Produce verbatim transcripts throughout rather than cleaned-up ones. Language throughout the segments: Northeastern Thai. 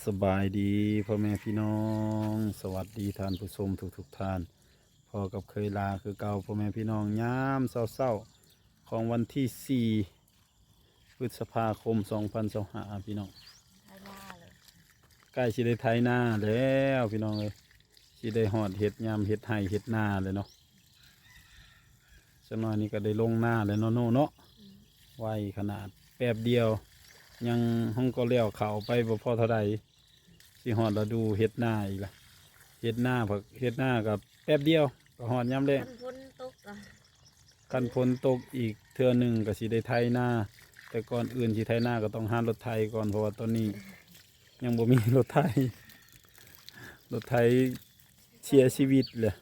สบายดีพ่อแม่พี่น้อง สวัสดีท่านผู้ชมทุกๆท่าน พ้อกับเคยลาคือเก่าพ่อแม่พี่น้อง ยามเช้าๆของวันที่สี่พฤษภาคมสองพันยี่สิบห้า พี่น้อง ไถนาเลย ใกล้สิได้ไถนาแล้วพี่น้องเอ้ย สิได้ฮอดเฮ็ดยามเฮ็ดไฮ่เฮ็ดนาเลยเนาะ จักหน่อยนี่ก็ได้ลงนาแล้วเนาะโน่เนาะ ไวขนาด แป๊บเดียว ยังห้องก็แล้วเข้าไปบ่พอเท่าใด สิฮอดฤดูเฮ็ดนาอีกละ เฮ็ดนาผัก เฮ็ดนาก็แป๊บเดียวก็ฮอดยามแล้ง คันฝนตกอะ คันฝนตกอีกเทื่อหนึ่งก็สิได้ไถนา แต่ก่อนอื่นสิไถนาก็ต้องหารถไถก่อน เพราะว่าตอนนี้ยังบ่มีรถไถ รถไถเสียชีวิตเลย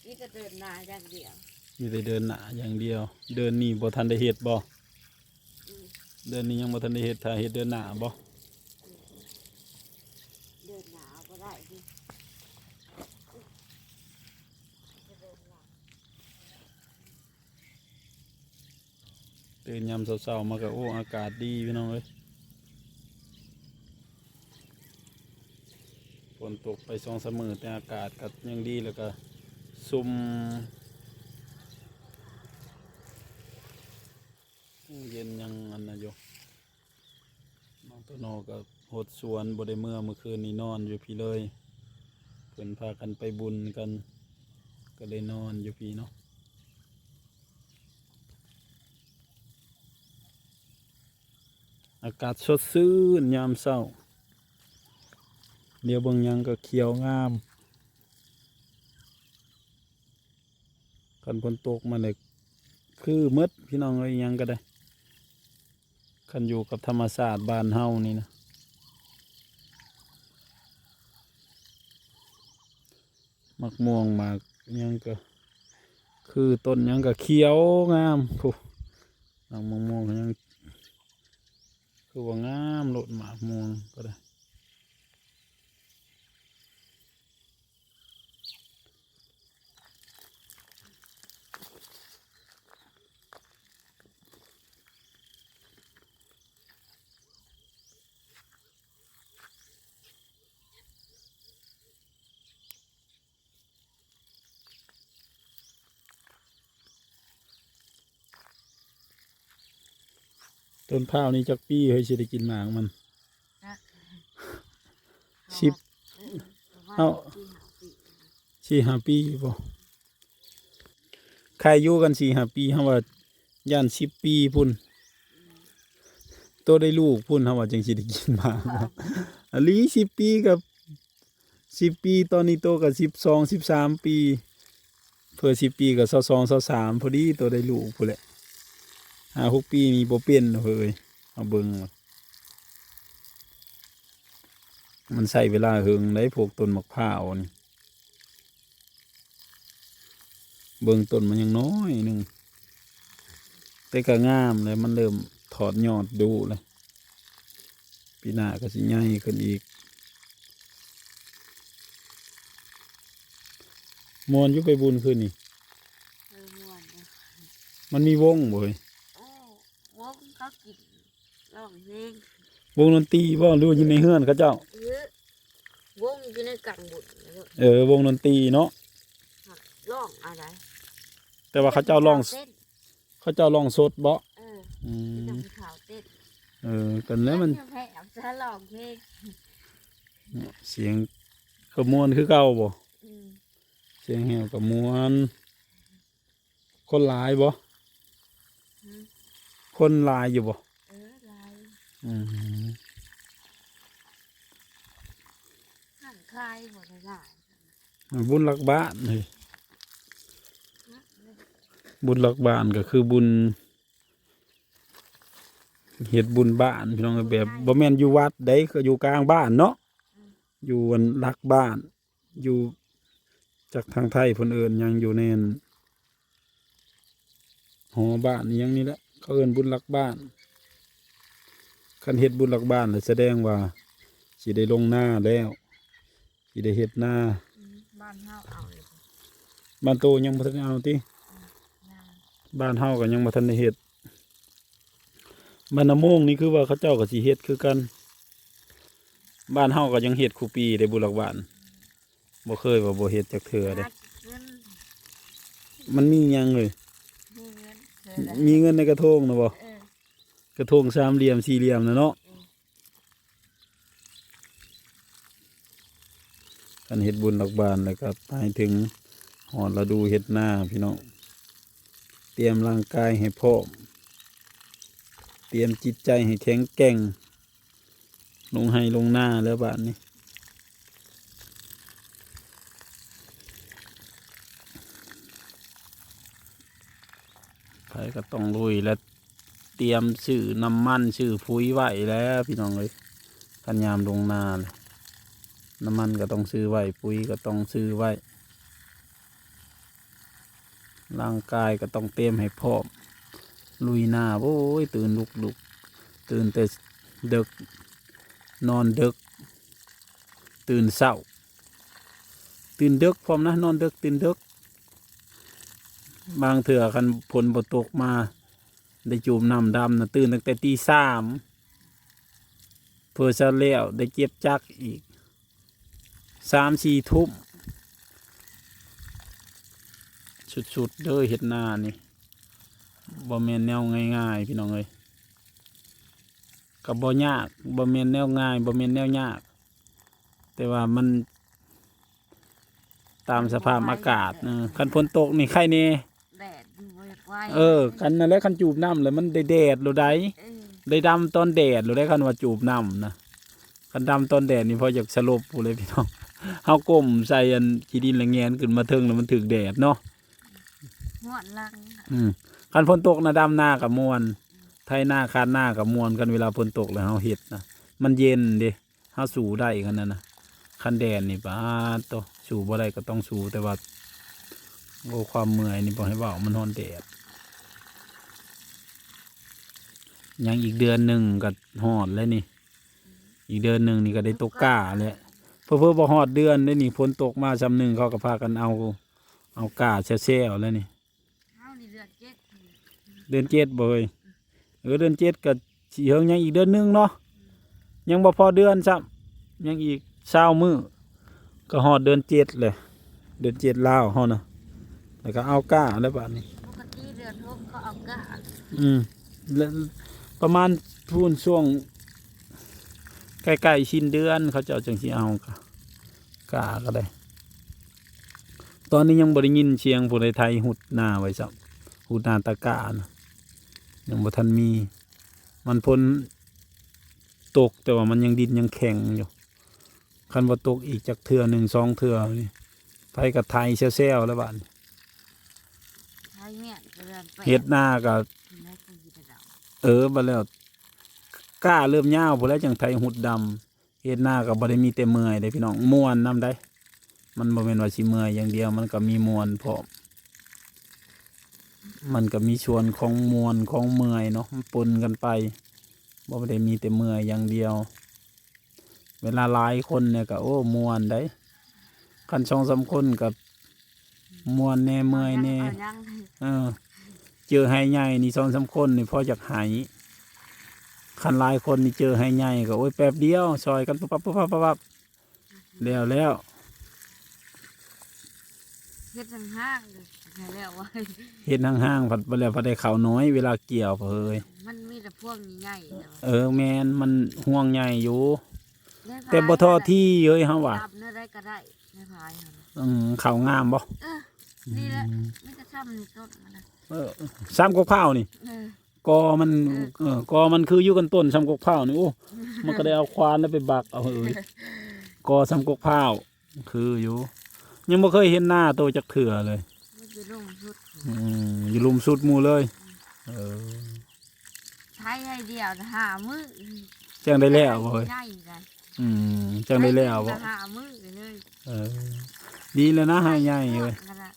นี่ก็เดินนาอย่างเดียว มีแต่เดินนาอย่างเดียว เดินนี่บ่ทันได้เฮ็ดบ่ อืม เดินนี่ยังบ่ทันได้เฮ็ด ถ้าเฮ็ดเดินหน้าบ่ เดินหนาบ่ได้ดิ ตื่นยามเช้าๆมาก็ โอ้ อากาศดีพี่น้องเอ้ย ฝนตกไปสองสามมื้อ แต่อากาศก็ยังดี แล้วก็ซุ่ม เย็นยังอันนั้นอยู่ น้องโตโน่ก็หดสวน บ่ได้เมือ เมื่อคืนนี้นอนอยู่พี้เลย เพิ่นพากันไปบุญกัน ก็เลยนอนอยู่พี้เนาะ อากาศสดชื่นยามเช้า เดี๋ยวเบิ่งหยังก็เขียวงาม คันฝนตกมาเนี่ยคือหมดพี่น้องเอ้ย หยังก็ได้ คันอยู่กับธรรมชาติบ้านเฮานี่นะ หมากม่วงหมากหยังก็ คือต้นหยังก็เขียวงามพุ้น หมากม่วงยังคือว่างามโลด หมากม่วงก็ได้ ต้นพร้าวนี่จักปีเฮ้ยสิได้กินหมากมัน นะ สิบ เออ ประมาณ เอ้า สี่ห้าปี สี่ห้าปีบ่ ใครอยู่กันสี่ห้าปี เฮาว่าย่านสิบปีพุ้น โตได้ลูกพุ้น เฮาว่าจั่งสิได้กินหมาก อีหลี สิบปีกับ สิบปี ตอนนี้โตก็สิบสอง สิบสามปี เพิ่นสิบปีก็ซาวสอง ซาวสาม พอดี โตได้ลูกพุ้นแหละ ห้าหกปีนี่บ่เป็นเฮ้ย เอาเบิ่ง มันใช้เวลาเหิงได้พวกต้นหมากพร้าวนี่ เบิ่งต้นมันยังน้อยหนึ่ง แต่ก็งามเลย มันเริ่มถอดยอดดุเลย ปีหน้าก็สิใหญ่ขึ้นอีก ม่วนอยู่ไปบุญคืนนี่ เออ ม่วนอยู่ มันมีวงบ่เฮ้ย โอ้ วงเขากิน ร้องเพลง วงดนตรีบ่ หรือว่าอยู่ในเฮือนเขาเจ้า เออ วงอยู่ในกลางบุญนะลูก เออ วงดนตรีเนาะ ร้องอะไร แต่ว่าเขาเจ้าร้อง เต้น เขาเจ้าร้องสดบ่ เออ อืม มีแต่ผู้เฒ่าเต้น เออ กันแล้วมัน แพ้เอาซะร้องเพลง เสียงก็ม่วนคือเก่าบ่ อืม เสียงแหบก็ม่วน คนหลายบ่ อืม คนหลายอยู่บ่ เออ หลาย อืม ห้างขายบ่ได้หลาย บุญหลักบ้านเฮ้ย บุญหลักบ้านก็คือบุญ เฮ็ดบุญบ้านพี่น้อง แบบบ่แม่นอยู่วัดใด ก็อยู่กลางบ้านเนาะ อืม อยู่อันหลักบ้าน อยู่จากทางไทยเพิ่นเอิ้นหยัง อยู่ในอันหอบ้านอิหยังนี่แหละ เขาเอิ้นบุญหลักบ้าน คันเฮ็ดบุญหลักบ้านแล้วแสดงว่าสิได้ลงนาแล้ว สิได้เฮ็ดนา อืม บ้านเฮาเอาเลย บ้านโตยังบ่ทันได้เอาติ ยัง บ้านเฮาก็ยังบ่ทันได้เฮ็ด บ้านนาโมงนี่คือว่าเขาเจ้าก็สิเฮ็ดคือกัน บ้านเฮาก็ยังเฮ็ดคู่ปีเด้ บุญหลักบ้าน บ่เคยว่าบ่เฮ็ดจักเทื่อเด้ หาเงิน มันมีหยังเลย มีเงินเท่าใด มีเงินในกระทงนะบ่ เออ กระทงสามเหลี่ยมสี่เหลี่ยมนะเนาะ อืม คันเฮ็ดบุญหลักบ้านแล้วก็หมายถึงฮอดฤดูเฮ็ดนาพี่น้อง เตรียมร่างกายให้พร้อม เตรียมจิตใจให้แข็งแกร่ง ลงไฮ่ลงนาแล้วบาดนี้ ไผก็ต้องลุยและเตรียมซื้อน้ำมันซื้อปุ๋ยไว้แล้วพี่น้องเอ้ย คันยามลงนาน่ะ น้ำมันก็ต้องซื้อไว้ ปุ๋ยก็ต้องซื้อไว้ ร่างกายก็ต้องเตรียมให้พร้อม ลุยนา โอ้ย ตื่นลุกๆ ตื่นแต่ดึก นอนดึก ตื่นเช้า ตื่นดึกพร้อมนะ นอนดึก ตื่นดึก บางเทื่อคันฝนบ่ตกมา ได้จูบน้ำดำนะ ตื่นตั้งแต่ตีสาม เพื่อจะแล้วได้เก็บจักอีก สามสี่ทุ่ม สุดๆ เด้อ เฮ็ดนานี่ บ่แม่นแนวง่ายๆ พี่น้องเอ้ย ก็บ่ยาก บ่แม่นแนวง่าย บ่แม่นแนวยาก แต่ว่ามัน ตามสภาพอากาศ เออ คันฝนตกนี่ไคแน่ แดดมันบ่อยากไหว เออ คันนั่นแหละ คันจูบน้ำแล้วมันได้แดดโลดใด เออ ได้ดำตอนแดดโลดใด คันว่าจูบน้ำนะ คันดำตอนแดดนี่พออยากสลบพู้นเลยพี่น้อง เฮาก้มใส่อันขี้ดินแล้วแงนขึ้นมาเทิงแล้วมันถืกแดดเนาะ ฮ้อนหลัง อืม คันฝนตกนะ ดำนาก็ม่วน ไถนาคาดนาก็ม่วน คันเวลาฝนตกแล้วเฮาเฮ็ดนะ มันเย็นเด้ เฮาสู้ได้คันนั้นนะ คันแดดนี่ ป๊าดโต สู้บ่ได้ก็ต้องสู้ แต่ว่า โอ้ ความเมื่อยนี่บ่ให้เว้า มันฮ้อนแดด ยังอีกเดือนหนึ่งก็ฮอดแล้วนี่ อีกเดือนหนึ่งนี่ก็ได้ตกกล้าแล้ว เผลอๆ บ่ฮอดเดือนเด้นี่ ฝนตกมาส่ำหนึ่ง เขาก็พากันเอา เอากล้าแซวๆ แล้วนี่ เฮานี่เดือนเจ็ด เดือนเจ็ดบ่เฮ้ย เออ เดือนเจ็ดก็สิเฮิง ยังอีกเดือนหนึ่งเนาะ ยังบ่พอเดือนซ้ำ ยังอีกซาวมื้อ ก็ฮอดเดือนเจ็ดเลย เดือนเจ็ดลาวเฮานะ แล้วก็เอากล้าแล้วบาดนี้ ปกติเดือนหกเขาเอากล้า อืม แล้วประมาณพู้นช่วง ใกล้ๆ สิ้นเดือน เขาเจ้าจั่งสิเอากล้า กล้าก็ได้ ตอนนี้ยังบ่ได้ยินเสียงผู้ใดไถฮุดนาไว้ซ้ำ ฮุดนาตะกร้านะ ยังบ่ทันมี มันฝนตก แต่ว่ามันยังดินยังแข็งอยู่ คันว่าตกอีกจักเทื่อหนึ่งสองเทื่อนี่ ไผก็ไถแซวๆ แล้วบาดนี้ ไถเฮือนก็เฮือนแปด เฮ็ดนาก็ เห็นไหม กูสิไปดำ เออ บัดแล้ว กล้าเริ่มยาวพู้นแล้วจั่งไถฮุดดำ เฮ็ดนาก็บ่ได้มีแต่เมื่อยเด้พี่น้อง ม่วนนำได้ มันบ่แม่นว่าสิเมื่อยอย่างเดียว มันก็มีม่วนพร้อม มันก็มีส่วนของม่วนของเมื่อยเนาะ มันปนกันไป บ่ได้มีแต่เมื่อยอย่างเดียว เวลาหลายคนเนี่ยก็ โอ้ ม่วนได้ คันสองสามคนก็ม่วนแน่เมื่อยแน่ เอายัง เออ เจอไฮ่ใหญ่นี่สองสามคนนี่พอจักไฮ่ คันหลายคนนี่เจอไฮ่ใหญ่ก็ โอ้ย แป๊บเดียว ซอยกันปุ๊บปั๊บปุ๊บปั๊บปุ๊บปั๊บ แล้วแล้ว เฮ็ดห่างๆ เด้อ ให้แล้วไว้ เฮ็ดห่างๆ พัดบ่แล้วพัดได้ข้าวน้อย เวลาเกี่ยวเฮ้ย มันมีแต่พวงใหญ่ๆ เนาะ เออ แม่น มันห่วงใหญ่อยู่ แต่บ่ท่อที่เฮ้ย เฮาว่า ดำเนื้อได้ก็ได้ ในพายหั่น อืม ข้าวงามบ่ เออ นี่แหละ อืม มีแต่ซ้ำนี่ต้นมันนะ เออ ซ้ำกกพร้าวนี่ เออ กอมัน เออ เออ กอมันคืออยู่กันต้นซ้ำกกพร้าวนี่ โอ้ มันก็ได้เอาขวานแล้วไปบักเอาเฮ้ย กอซ้ำกกพร้าว คืออยู่ ยังบ่เคยเห็นนาโตจักเทื่อเลย มันอยู่ลุ่มสุด อืม อยู่ลุ่มสุดหมู่เลย เออ ไถไฮ่เดียวห้ามื้อ จั่งได้แล้วบ่เฮ้ย ไฮ่ใหญ่ได อืม จั่งได้แล้วบ่ ไฮ่เดียวห้ามื้อเลย เออ ดีแล้วนะ ไฮ่ใหญ่เฮ้ย ขนาด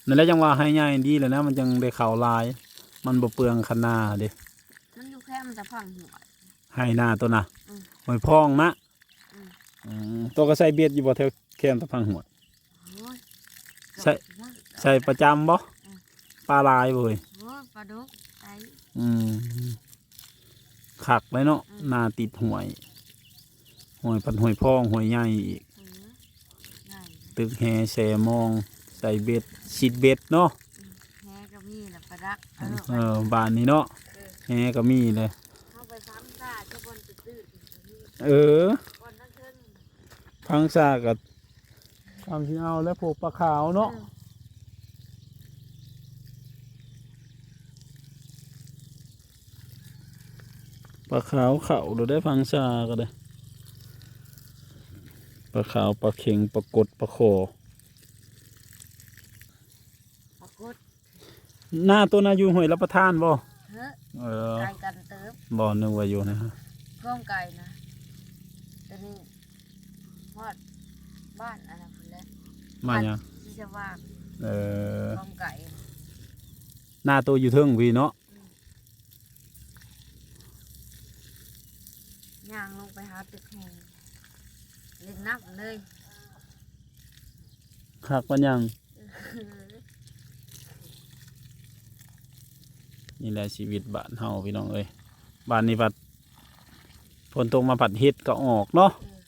นั่นแหละจั่งว่าไฮ่ใหญ่ดีแล้วนะ มันจั่งได้ข้าวหลาย มันบ่เปลืองคันนาเด้ มันอยู่แคมตะพังห้วย ไฮ่นาโตนะ อืม ห้วยพองนะ อืม อืม โตก็ใส่เบ็ดอยู่บ่แถวแคมตะพังห้วย โอ้ย ใส่ ใส่ประจำบ่ อืม ปลาหลายบ่เฮ้ย โอ้ย ปลาดุก ไอ้ อืม คักเลยเนาะ อืม นาติดห้วย ห้วยพัดห้วยพอง ห้วยใหญ่อีก อืม ใหญ่นะ ตึกแหแสมอง ใส่เบ็ด ซีดเบ็ดเนาะ อืม แหก็มีนะ ประดัก เออ เออ บ้านนี้เนาะ เออ แหก็มีเลย เข้าไปฟังซาจะบนตื้นๆ เออ บนทั้งเทิง ฟังซากับ ตามที่เอาแล้วพวกปลาขาวเนาะ อืม ปลาขาวเขาเราได้ฟังซาก็ได้ ปลาขาว ปลาเข็ง ปลากด ปลาขอ ปลากด หน้าตัวนาอยู่ห้วยรับประทานบ่ เฮ้อ เออ ไกลกันเติบ บ่ นึกว่าอยู่นะฮะ กองไก่นะ ตัวนี้ฮอดบ้านอันนั้นพุ้นแหละ บ้านหยัง บ้านที่สว่าง เออ กองไก่ หน้าตัวอยู่เทิงพี้เนาะ อืม ย่างลงไปหาตึกแห เล่นน้ำเลย คักปานหยัง นี่แหละชีวิตบ้านเฮาพี่น้องเอ้ย บ้านนี้พัด ฝนตกมาพัดเห็ดก็ออกเนาะ เออ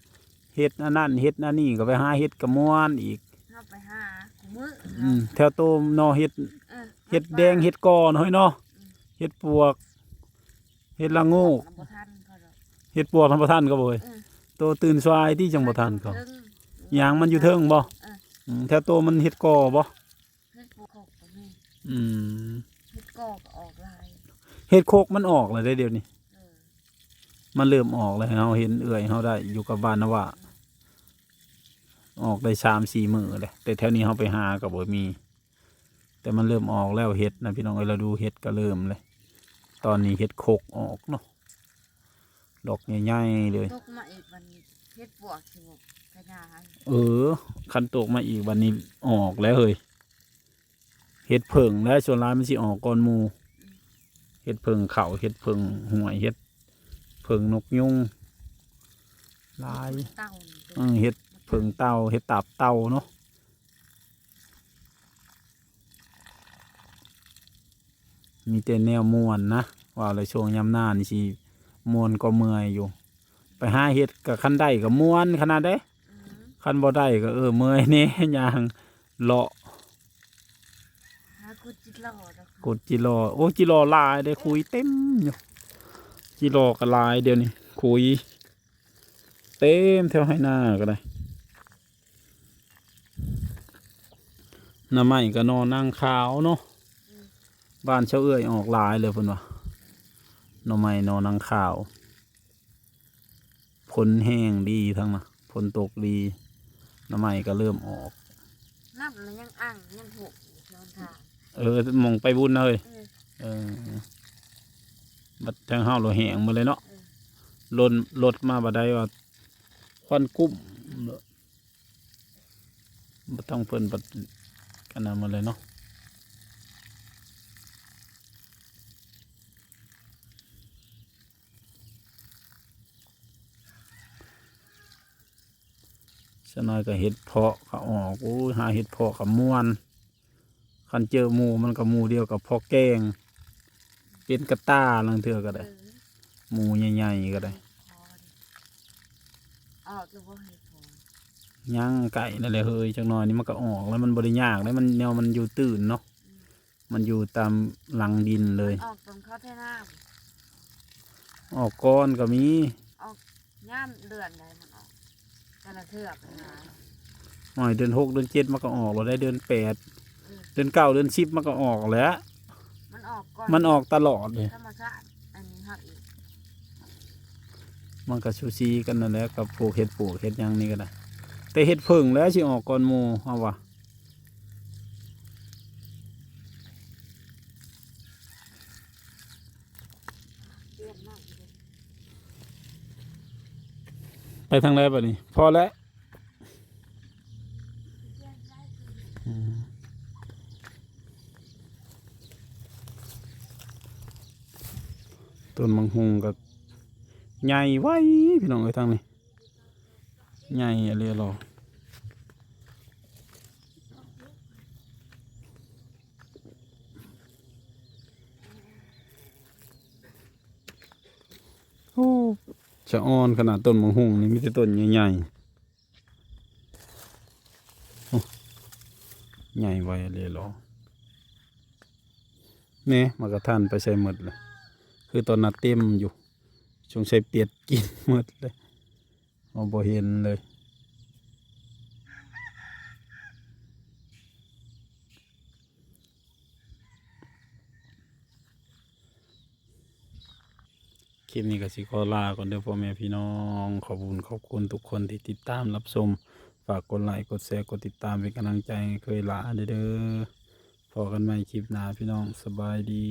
เห็ดอันนั้นเห็ดอันนี้ก็ไปหาเห็ดกระมวลอีก เฮาไปหาคู่มื้อ อืม แถวโตนอเห็ด เออ เห็ดแดง เห็ดกอน้อยเนาะ อืม เห็ดปวก เห็ดละโงก บ่ทันเขาดอก เห็ดปวกทำบ่ทันเขาบ่เว้ย เออ โตตื่นสายที่จังบ่ทันเขา เทิง ยางมันอยู่เทิงบ่ เออ อืม แถวโตมันเห็ดกอบ่ เห็ดปวกก็มี อืม เห็ดกอก็ออกหลาย เห็ดโคกมันออกแล้วเด้เดี๋ยวนี้ เออ มันเริ่มออกแล้ว เฮาเห็นเอื้อยเฮาได้อยู่กับบ้านนะว่า ออกได้สามสี่มื้อเลย แต่แถวนี้เฮาไปหาก็บ่มี แต่มันเริ่มออกแล้วเห็ดนะพี่น้องเอ้ย ฤดูเห็ดก็เริ่มเลย ตอนนี้เห็ดโคกออกเนาะ ดอกใหญ่ๆเลย ตกมาอีกวันนี้ เห็ดปวกสิบ่ขยาย เออ คันตกมาอีกวันนี้ออกแล้วเฮ้ย เห็ดเผิ่งแล้ว ส่วนหลายมันสิออกก่อนหมู่ เห็ดเผิ่งเขา เห็ดเผิ่งห้วย เห็ดเผิ่งนกยูง หลาย เต่า เออ เห็ดเผิ่งเต่า เห็ดตับเต่าเนาะ มีแต่แนวม่วนนะ ว่าเลยช่วงยามหน้านี่สิม่วนก็เมื่อยอยู่ ไปหาเห็ดกับคันได้ก็ม่วนขนาดเด้ อืม คันบ่ได้ก็ เออ เมื่อยแน่ ย่างเลาะ หาขุดจิหล่อดอก ขุดจิหล่อ โอ้ จิหล่อหลายเด้ ขุยเต็มอยู่ จิหล่อก็หลายเดี๋ยวนี้ ขุย เต็มแถวไฮ่นาก็ได้ หน่อไม้ก็หน่อนางขาวเนาะ อืม บ้านชาวเอื้อยออกหลายเลยเพิ่นว่า หน่อไม้หน่อนางขาว ฝนแห้งดีทั้งนะ ฝนตกดี หน่อไม้ก็เริ่มออก น้ำมันยังอังยังหกอยู่ตอนทาง เออ หม่องไปบุญนะเฮ้ย เออ เออ บัดทางเฮาเราแห้งหมดเลยเนาะ เออ ลน รถมาบัดใดว่า ควันกุ้ม บ่ต้องเพิ่นบัดกันนั้นหมดเลยเนาะ ซะน้อยก็เห็ดเพาะก็ออก โอ้ย หาเห็ดเพาะก็ม่วน คันเจอหมู่มันก็หมู่เดียวกับเพาะแกง เป็นกระต่าลางเทื่อก็ได้ เออ หมู่ใหญ่ๆก็ได้ ออกหรือบ่ให้พอ ยังไก่นั่นแหละเฮ้ย จักหน่อยนี่มันก็ออกแล้ว มันบ่ได้ยากเลย มันแนวมันอยู่ตื้นเนาะ อืม มันอยู่ตามหลังดินเลย ออกตรงเข้าไถนา ออกก่อนก็มี ออกยามเดือนใดมันออก แต่ละเทื่อไปหา หน่อยเดือนหกเดือนเจ็ดมันก็ออกแล้วได้ เดือนแปด อืม เดือนเก้าเดือนสิบมันก็ออกแล้ว มันออกก่อน มันออกตลอดเลย ธรรมชาติ อันนี้เฮาอีก มันก็สูสีกันนั่นแหละกับพวกเห็ดปวกเห็ดหยังนี่ก็ได้ แต่เห็ดเผิ่งแล้วสิออกก่อนหมู่เฮาว่า เตรียมมากเลย ไปทางใดบัดนี้ พอแล้ว อืม ต้นมังหุงก็ใหญ่ไวพี่น้องเอ้ย ทางนี้ ใหญ่อีหลีหรอ โอ้ ช จะอ่อนขนาดต้นมะฮุ่งนี่มีแต่ต้นใหญ่ๆ โอ้ ใหญ่ไวเลยเหรอ เนี่ยมากระทันไปใส่หมดเลย คือตอนนั้นเต็มอยู่ สงสัยเป็ดกินหมดเลย เอาบ่เห็นเลย คลิปนี้ก็สิขอลาก่อนเด้อพ่อแม่พี่น้อง ขอบคุณขอบคุณทุกคนที่ติดตามรับชม ฝากกดไลค์กดแชร์กดติดตามเป็นกำลังใจให้เคยหลาเด้อ พอกันใหม่คลิปหน้าพี่น้อง สบายดี